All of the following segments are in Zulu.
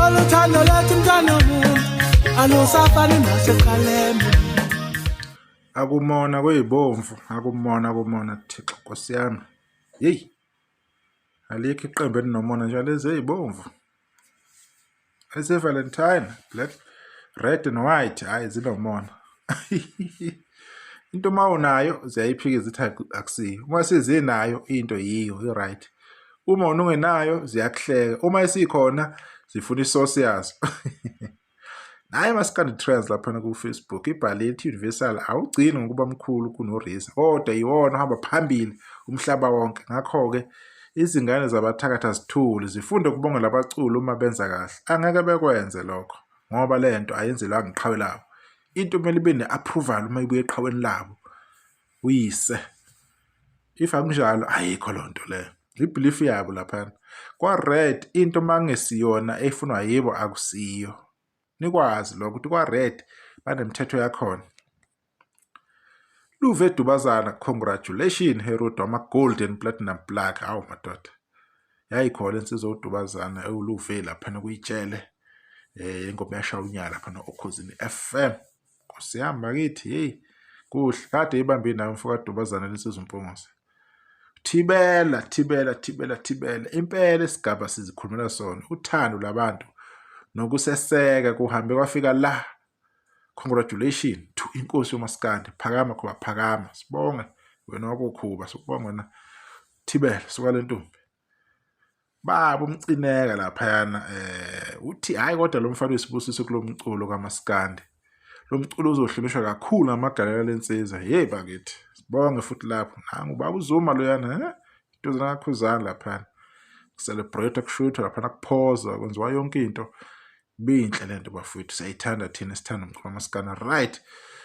Lolu thando lwethu mntanomuntu alusafani nasekuqaleni. Akumona kuyibomvu, akumona kumona Thixo Nkosi yami. Yeyi. Alikho iqembu elinomona nje lezi ezibomvu. Ese-Valentine, black, red and white, hhayi zinomona. Into uma unayo ziyayiphika zithi akusiyo. Uma sezinayo into yiyo i-right. Uma wena ungenayo ziyakuhleka. Uma isikhona zifuna isosi yazo. Naye Maskandi Trends laphana ku-Facebook ibhale ithi Universal awugcini ngokuba mkhulu kunoRiza kodwa yiwona ohamba phambili umhlaba wonke. Ngakho-ke izingane zabathakathi azithuli zifunde ukubongela abaculi uma benza kahle. Angeke bekwenze lokho ngoba le nto ayenzelwanga iqhawe labo. Into kumele ibe ne-approval uma ibuya eqhaweni labo uyise. If akunjalo ayikho loo nto leyo. I-belief yabo laphana. Kwa-red into uma kungesiyona efunwa yibo akusiyo. Nikwazi lokho ukuthi kwa-red banemithetho yakhona. Luve Dubazana, congratulations Herod wama-gold and platinum plaque. Hawu madoda. Yayikhona insizwa uDubazana ewuluve laphana kuyitshele. Ingoma yashaya unyaka laphana oKhozini FM. Nkosi yami bakithi hey kuhle kade ibambile nayo mfoka Dubazana lesizwe uMpungose. Thibela thibela thibela thibela impela isigaba sizikhulumela sona uthando labantu nokuseseka kuhambe kwafika la. Congratulations to inkosi yomaskandi phakama khuba phakama sibonge wena wakokhuba sokubonga wena thibela suka le ntombi. Baba umcineka laphayana uthi hhayi kodwa lo mfana uyisibusiso kulo mculo kamaskandi. Lo mculo uzohlonishwa kakhulu ngamagalelo lensizwa. Hey bakithi, sibonge futhi lapho. Nangu ubaba uZuma loyana, eh? Intozana kaKhuzani laphayana. Celebrate kushuthwa laphana kuphozwa kwenziwa yonke into. Ibinhle lento bafowethu, siyayithanda thina esithanda umculo kamaskandi. Right.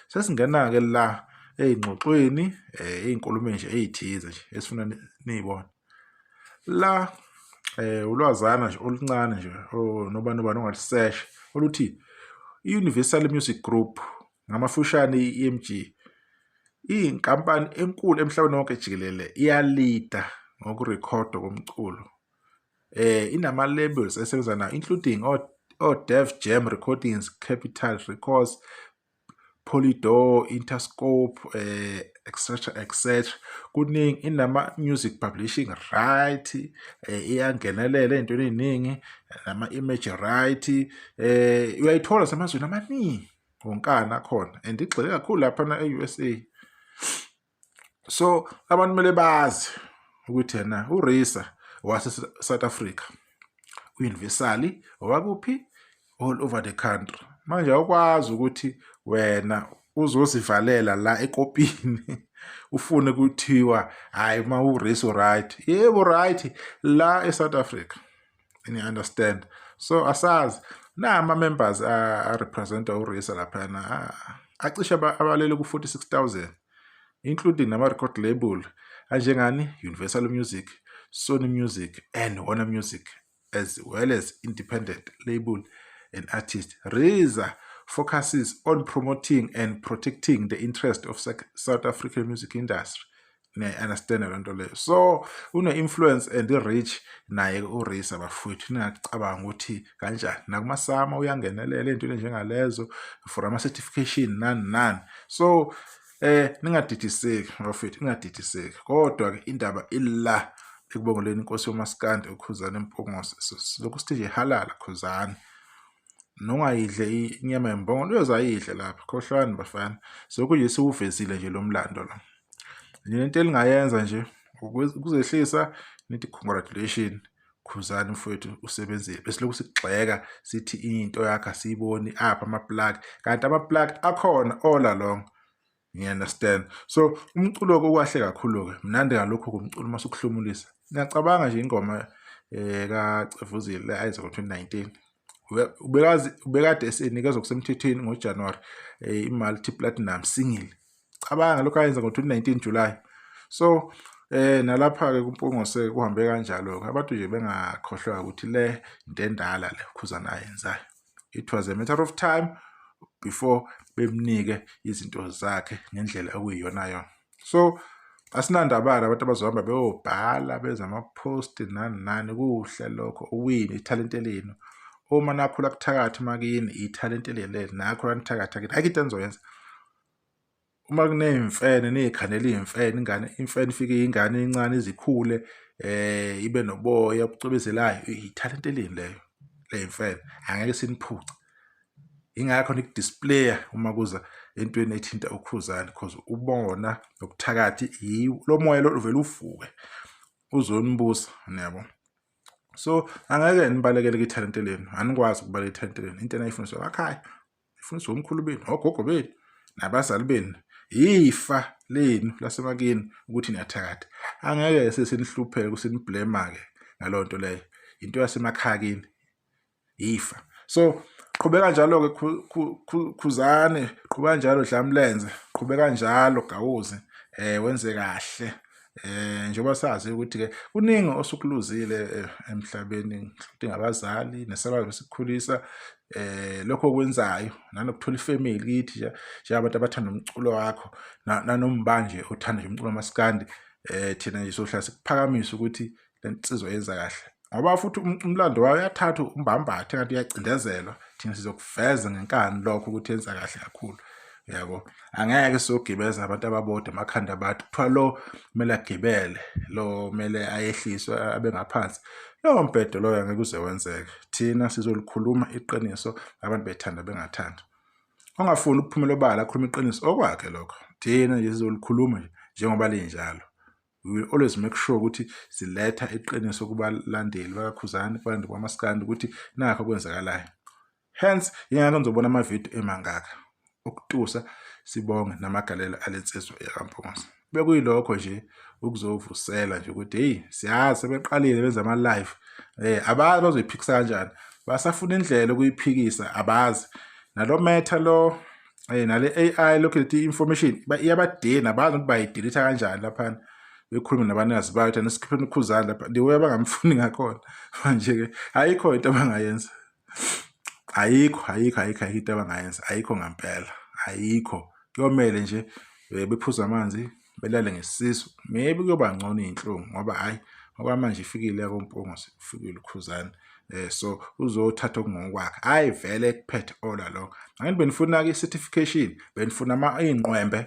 Sesingena-ke la ey'ngxoxweni, ey'nkulumeni nje ey'thize nje esifuna niy'bone. La ulwazana nje oluncane nje nobani nobani ongalisesha oluthi i-Universal Music Group ngamafushane i-EMG iyinkampani enkulu emhlabeni wonke jikelele iyalida ngokurekhodwa komculo. Inama-labels esebenza nawo including o-Def Jam Recordings, Capital Records, Polydor, Interscope, etc etc. Kuningi inama-music publishing right, iyangenelela ey'ntweni ey'ningi nama-image right, uyayithola semazweni amaningi wonkana akhona and igxile kakhulu laphana e-U_S_A. So abantu kumele bazi ukuthi yena uRisa wase-South Africa, u-Universal owakuphi all over the country. Manje awukwazi ukuthi wena uzozivalela la ekopini ufune kuthiwa hhayi uma uRisa u-right. Yebo right la e-South Africa. And you understand? So asazi na ama-members a-represent-a uRisa laphayana acishe abalele ku-46,000 including nama-record label anjengani Universal Music, Sony Music and Warner Music as well as independent label and artist. RiSA focuses on promoting and protecting the interest of South African music industry. Niyayi-understand loo nto leyo. So une-influence and i-reach naye uRisa bafowethu, ningacabanga ukuthi kanjani. Nakumasama uyangenelela ey'ntweni njengalezo for ama-certification nani nani. So ningadidiseki bafowethu, ningadidiseki. Kodwa-ke indaba ila ekubongeleni inkosi yomaskandi uKhuzani Mpungose. Lokhu sithi nje halala Khuzani. Nongayidle inyama yembongolo uyoze ayidle lapha, khohlwani bafana. Lokhu nje siwuvezile nje lo mlando lo. Nina into elingayenza nje ukuzehlisa nithi congratulation Khuzani mfowethu usebenzile. Bese lokhu sikugxeka sithi into yakhe asiyiboni apha ama-plug, kanti ama-plug akhona all along. You understand? So umculo-ke ukahle kakhulu-ke, mnandi ngalokhu kumculo uma usukuhlomulisa. Ngiyacabanga nje ingoma kaCevuzile le ayenza ngo-2019. Ubekazi ubekade esenikezwa kusemthethweni ngoJanuwari i-multi platinum single. Cabanga lokho ayenza ngo-2019 July. So nalapha-ke kuMpungose kuhambe kanjalo-ke abantu nje bengakhohlwa ukuthi le into endala le uKhuzani ayenzayo. It was a matter of time before bemnike izinto zakhe ngendlela okuyiyona yona. So asinandaba-ke abantu abazohamba beyobhala benze ama-post nani nani, kuhle lokho uwine ithalente lenu. Uma nakhula kuthakatha makini ithalente leli nakhula nithakatha kini, ayikho into enizoyenza. Uma kuney'mfene niy'khandela iy'mfene, ingane imfene ifike ingane encane izikhule ibe noboya obucwebezelayo, ithalente lini leyo ley'mfene, angeke siniphuce. Yingakho niku-display-a uma kuza entweni ethinta uKhuzani cause ubona nobuthakathi lo moya lo uvele uvuke uzonibusa, niyabo. So angeke nibalekele kwithalente lenu, anikwazi ukubaleka ithalente lenu. Into enayifundiswa emakhaya, ifundiswa omkhulu benu, ogogo benu, nabazali benu, yifa lenu lasemakini ukuthi niyathakatha. Angeke sesinihlupheke kusinibhlema-ke ngaleyo nto leyo, into yasemakhaya kini, yifa. So qhubeka njalo-ke Khuzani, qhubeka njalo Dlamlenze, qhubeka njalo Gawuzi, wenze kahle. Njengoba sazi ukuthi-ke kuningi osukuluzile emhlabeni, udinga abazali nesabazi besikukhulisa, lokho okwenzayo nanokuthola ifamily kithi nje njengabantu abathanda umculo wakho nanoma nje othanda nje umculo wamaskandi, thina nje sohlala sikuphakamisa ukuthi le nsizwa yenza kahle, ngoba futhi umlando wayo uyathatha umbambathe engathi uyacindezelwa. Thina sizokuveza ngenkani lokho ukuthi yenza kahle kakhulu, uyabo. Angeke sizogibeza abantu ababodwa emakhanda abantu, kuthiwa lo kumele agibele, lo kumele ayehliswe abe ngaphansi. Lowo mbhedo loyo angeke uze wenzeke. Thina sizolikhuluma iqiniso, abantu bethanda bengathandi. Ongafuni ukuphumela obala akhulume iqiniso okwakhe lokho, thina nje sizolikhuluma nje njengoba linjalo. We will always make sure ukuthi siletha iqiniso kubalandeli bakaKhuzani, kubalandeli bakaMaskandi ukuthi nakho okwenzakalayo. Hence yingakho nizobona amavidiyo emangaka okutusa, sibonge namagalelo alensizwa yakaMpungose. Bekuyilokho nje ukuzovusela nje ukuthi hey, siyazi sebeqalile benza ama-live, abazi bazoyiphikisa kanjani, basafuna indlela ukuyiphikisa, abazi nalo meta lo, nale AI lokhu lethi information iyabadina, abazi ukuthi bayidelete kanjani laphana. Bekhulume nabanikazi bayo ukuthi anisikhipheni uKhuzani lapha, the way abangamfuni ngakhona manje-ke ayikho into abangayenza, ayikho ayikho ayikho ayikho into abangayenza, ayikho ngampela, ayikho. Kuyomele nje bephuze amanzi belale ngesisu, maybe kuyoba ngcono iy'nhlungu ngoba hhayi okwamanje ifikile yakoMpungose, ufikile uKhuzani, so uzothatha okungokwakhe, hhayi vele kuphethe all along. Angithi benifuna-ke i-certification, benifuna iy'nqwembe,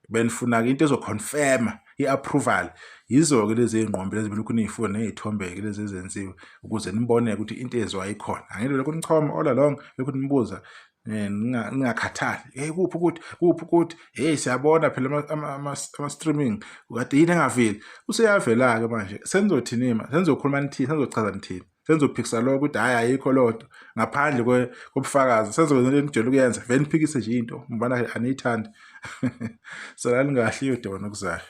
benifuna-ke into ezoconfirma i-approval, yizo-ke lezi iy'nqwembe lezi belokhu niy'funa ney'thombe-ke lezi ezenziwe ukuze nibone ukuthi into eyenziwayo ikhona. Angithi lokhu nichoma all along, lokhu nibuza ningakhathali, hey kuphi ukuthi kuphi ukuthi, hey siyabona phela ama-streaming kade yini engaveli, useyavela-ke manje. Senizothini ma, senizokhuluma nithini, senizochaza nithini, senizophikisa lokho ukuthi hhayi ayikho loo nto ngaphandle kobufakazi, senizokwenza into enijwayele ukuyenza, vele niphikise nje into ngibona aniyithandi. Salani kahle, iyodibana okuzayo.